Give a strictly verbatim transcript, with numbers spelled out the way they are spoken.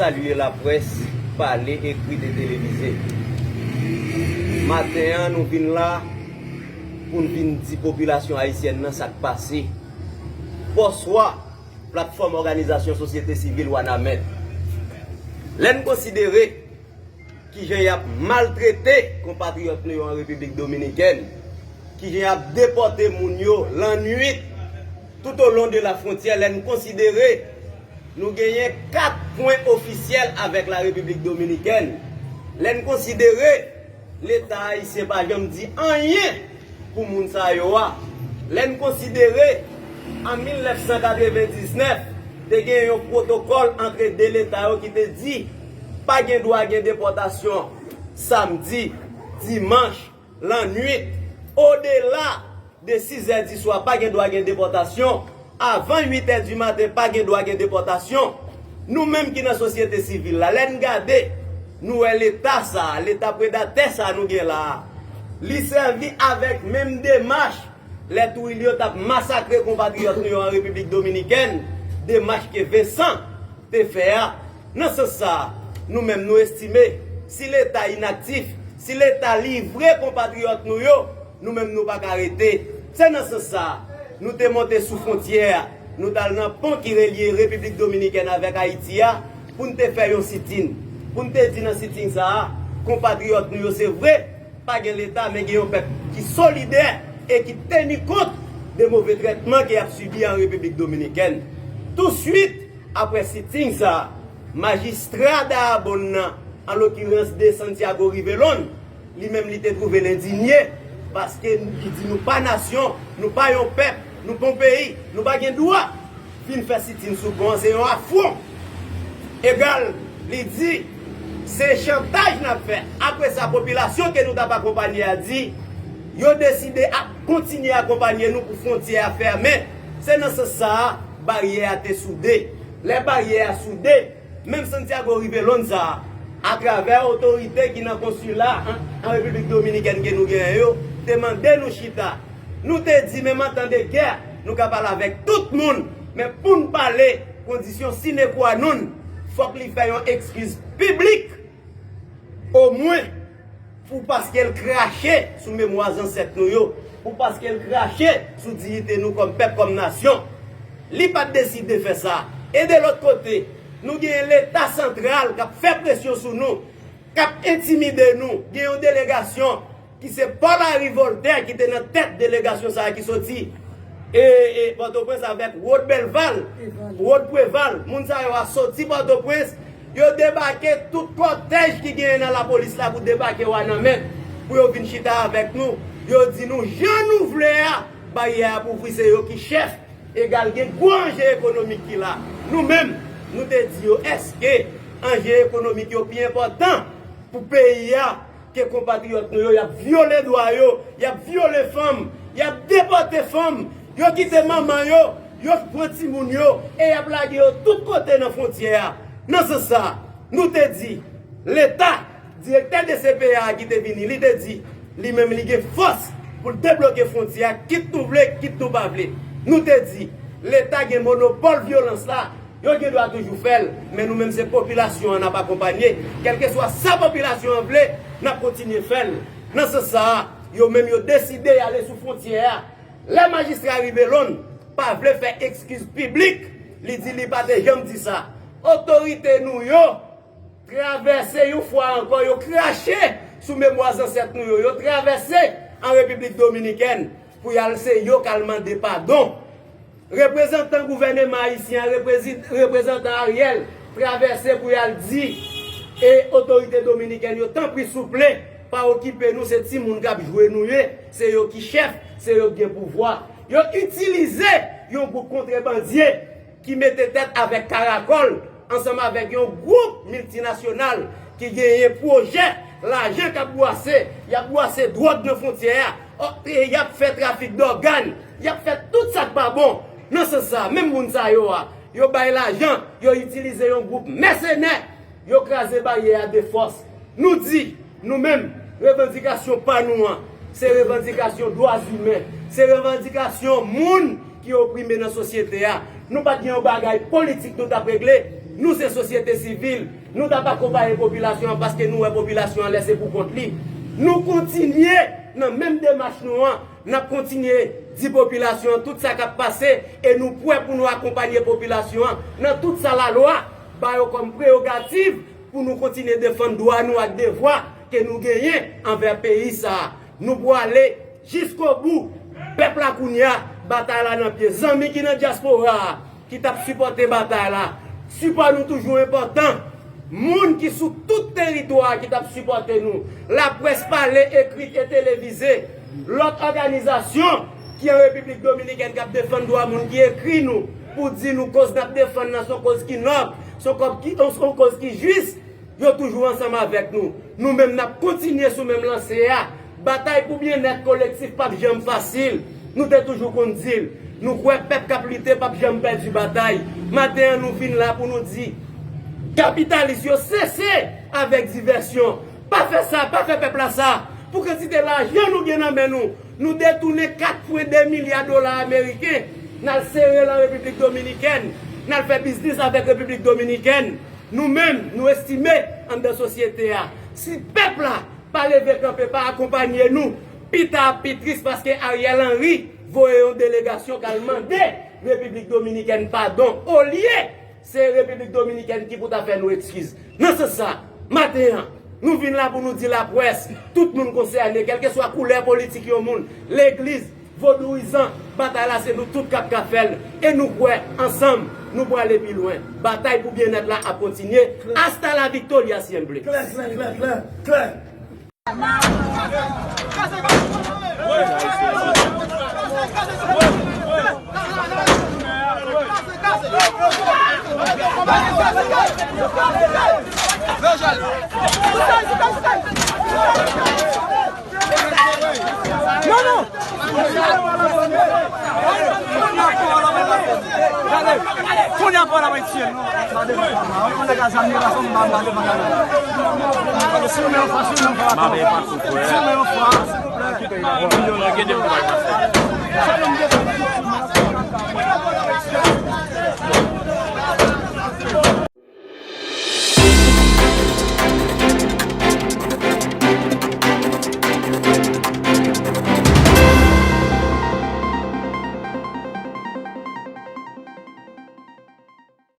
Salye laprès, pale, ekri e televize. Maten an, nou vin la pou n vin di popilasyon ayisyèn nan sa k pase. Bòswa, platfòm òganizasyon sosyete sivil Wanament. Lè n konsidere kijan y ap maltrete konpatriyòt nou yo an Repiblik Dominikèn, kijan y ap depòte moun yo lannwit tout o lon de la fwontyè, lè n konsidere nou genyen kat pwen ofisyèl avèk la Repiblik Dominikèn, lè n konsidere Leta ayisyen pa janm di anyen pou moun sa yo a. Lè n konsidere, an mil nèf san katrevendiznèf, te gen yon pwotokòl antre de Leta yo ki te di pa gen dwa gen depòtasyon samdi, dimanch, lannwit, odela de sizè di swa, pa gen dwa gen depòtasyon. Avan uit è di maten, pa gen dwa gen depòtasyon. Nou menm ki nan sosyete sivil la, lè n gade, nou wè Leta sa a, Leta predatè sa a nou gen la a, li sèvi avèk menm demach lè Twil yo t ap masakre konpatriyòt nou yo an Repiblik Dominikèn, demach ke Vensan te fè a. Nan sans sa a, nou menm nou estime, si Leta inaktif, si Leta livre konpatriyòt nou yo, nou menm nou pa ka rete. Se nan sans sa a, nou te monte sou fwontyè a, nou t al nan pon ki relye Repiblik Dominikèn avèk Ayiti a, pou n te fè yon sitin. Pou n te di nan sitin sa a, konpatriyòt nou yo, se vre, pa gen Leta, men gen yon pèp ki solidè e ki teni kont de move trètman ke y ap sibi an Repiblik Dominikèn. Touswit, apre sitin sa a, majistra Dayabonn nan, an lokirans de Santiago Rivelon, li menm li te twouve l endinye, paske li di nou pa nasyon, nou pa yon pèp, nou pa yon peyi, nou pa gen dwa vin fè sitin sou pon an, se yon afwon. Egal, li di, se chantaj n ap fè. Apre sa, popilasyon ke nou t ap akonpanye a di, yo deside ap kontinye akonpanye nou pou fwontyè a fèmen. Se nan sans sa a, baryè a te soude. Lè baryè a soude, menm Santiago Rivelon sa a, atravè otorite ki nan konsila an, an Repiblik Dominikèn ke nou genyen yo, te mande nou chita. Nou te di, menm an tan de gè, nou ka pale avèk tout moun, men pou n pale, kondisyon sine qua non, fòk li fè yon ekskiz piblik, omwen, pou paske l krache sou memwa zansèt nou yo, pou paske l krache sou diyite nou kòm pèp, kòm nasyon. Li pa t deside fè sa. E de lòt kote, nou genyen Leta santral k ap fè presyon sou nou, k ap entimide nou. Gen yon delegasyon ki se Paul Henri Voltaire ki te nan tèt delegasyon sa a ki soti e, e Pòtoprens avèk Rod Belval, Rod Preval. Moun sa yo a soti Pòtoprens, yo debake tout kòtèj ki genyen nan lapolis la pou debake Wanament, pou yo vin chita avèk nou. Yo di nou, jan nou vle a, baryè a ap ouvri, se yo ki chèf. Egal, gen gwo anje ekonomik ki la. Nou menm, nou te di yo, èske anje ekonomik yo pi enpòtan pou peyi a ke konpatriyòt nou yo? Y ap vyole dwa yo, y ap vyole fanm, y ap depòte fanm, yo kite manman yo, yo pran timoun yo e y ap lage yo tout kote nan fwontyè a. Nan sans sa a, nou te di, Leta, direktè D C P A a ki te vini, li te di, li menm li gen fòs pou l debloke fwontyè a, kit nou vle, kit nou pa vle. Nou te di, Leta gen monopòl vyolans la, yo gen dwa toujou fè l, men nou menm se popilasyon an n ap akonpanye. Kèlkeswa sa popilasyon an vle, n ap kontinye fè l. Nan sans sa a, yo menm yo deside y ale sou fwontyè a. Lè majistra Rivelon pa vle fè ekskiz piblik, li di li pa te janm di sa. Otorite nou yo travèse yon fwa ankò, yo krache sou memwa zansèt nou yo, yo travèse an Repiblik Dominikèn pou y al, se yo k al mande padon. Reprezantan gouvèneman ayisyen an, reprezi-, reprezantan Ariel, travèse pou y al di e otorite dominikèn yo, tanpri, souple, pa okipe nou, se timoun k ap jwe nou ye, se yo ki chèf, se yo k gen pouvwa. Yo itilize yon gwoup kontrebandye ki mete tèt avèk Karakòl, ansanm avèk yon gwoup miltinasyonal ki genyen pwojè, lajan k ap bwase, y ap bwase dwòg nan fwontyè a, o, e y ap fè trafik dògàn, y ap fè tout sa k pa bon. Nan sans sa a, menm moun sa yo a, yo bay lajan, yo itilize yon gwoup mèsenè, yo kraze baryè a de fòs. Nou di, nou menm, revandikasyon pa nou an, se revandikasyon dwa imen, se revandikasyon moun ki oprime nan sosyete a. Nou pa t gen yon bagay politik nou t ap regle, Nou se sosyete sivil, nou t ap akonpaye popilasyon an paske nou wè popilasyon an lese pou kont li. Nou kontinye nan menm demach nou an, n ap kontinye di popilasyon an tout sa k ap pase e nou prè pou nou akonpaye popilasyon an nan tout sa lalwa ba yo kòm prewogativ pou nou kontinye defann dwa nou ak devwa ke nou genyen anvè peyi sa a. Nou pwale jiskobou. Pèp la kounye a, batay la nan pye. Zanmi ki nan dyaspora a, ki t ap sipòte batay la, sipò nou toujou enpòtan. Moun ki sou tout teritwa a ki t ap sipòte nou, laprès pale, ekri e televize, lòt òganizasyon ki an Repiblik Dominikèn k ap defann dwa moun ki ekri nou pou di nou koz n ap defann nan se yon koz ki nòb, se yon kòb ki, se yon koz ki jis, yo toujou ansanm avèk nou. Nou menm n ap kontinye sou menm lanse a. Batay pou byennèt kolektif p ap janm fasil. Nou te toujou konn di l. Nou kwè pèp k ap lite p ap janm pèdi batay. Maten an nou vin la pou nou di kapitalis yo sese avèk divèsyon. Pa fè sa, pa fè pèp la sa. Pou kantite lajan nou gen nan men nou, nou detounen kat pwen de milya dola ameriken, n al sere l an Repiblik Dominikèn, n al fè biznis avèk Repiblik Dominikèn. Nou menm, nou estime anndan sosyete a, si pèp la pa leve kanpe, pa akonpaye nou, pita ap pi tris paske Ariel Henry voye yon delegasyon k al mande Repiblik Dominikèn padon. Olye se Repiblik Dominikèn ki pou ta fè nou ekskiz. Nan sans sa, maten an, nou vin la pou nou di laprès, tout moun konsène, kèlkeswa koulè politik yon moun, legliz, vodouyizan, batay la se nou tout k ap ka fè l. E nou kwè, ansanm, nou prale pi lwen. Batay pou byennèt la ap kontinye. Hasta la victoria siempre! Klè, klè, klè, klè, klè. Non, non. Kounye a pa w la mwen tiye l non. Sa devan sa. Mwen nèg a zam li pa fè m ba m la devan kamera. Si w men yon fwa, si w men yon fwa. Mame pa sou frè. Si w men yon fwa, silvouplè. Yon milyon nan gede pou bay pase.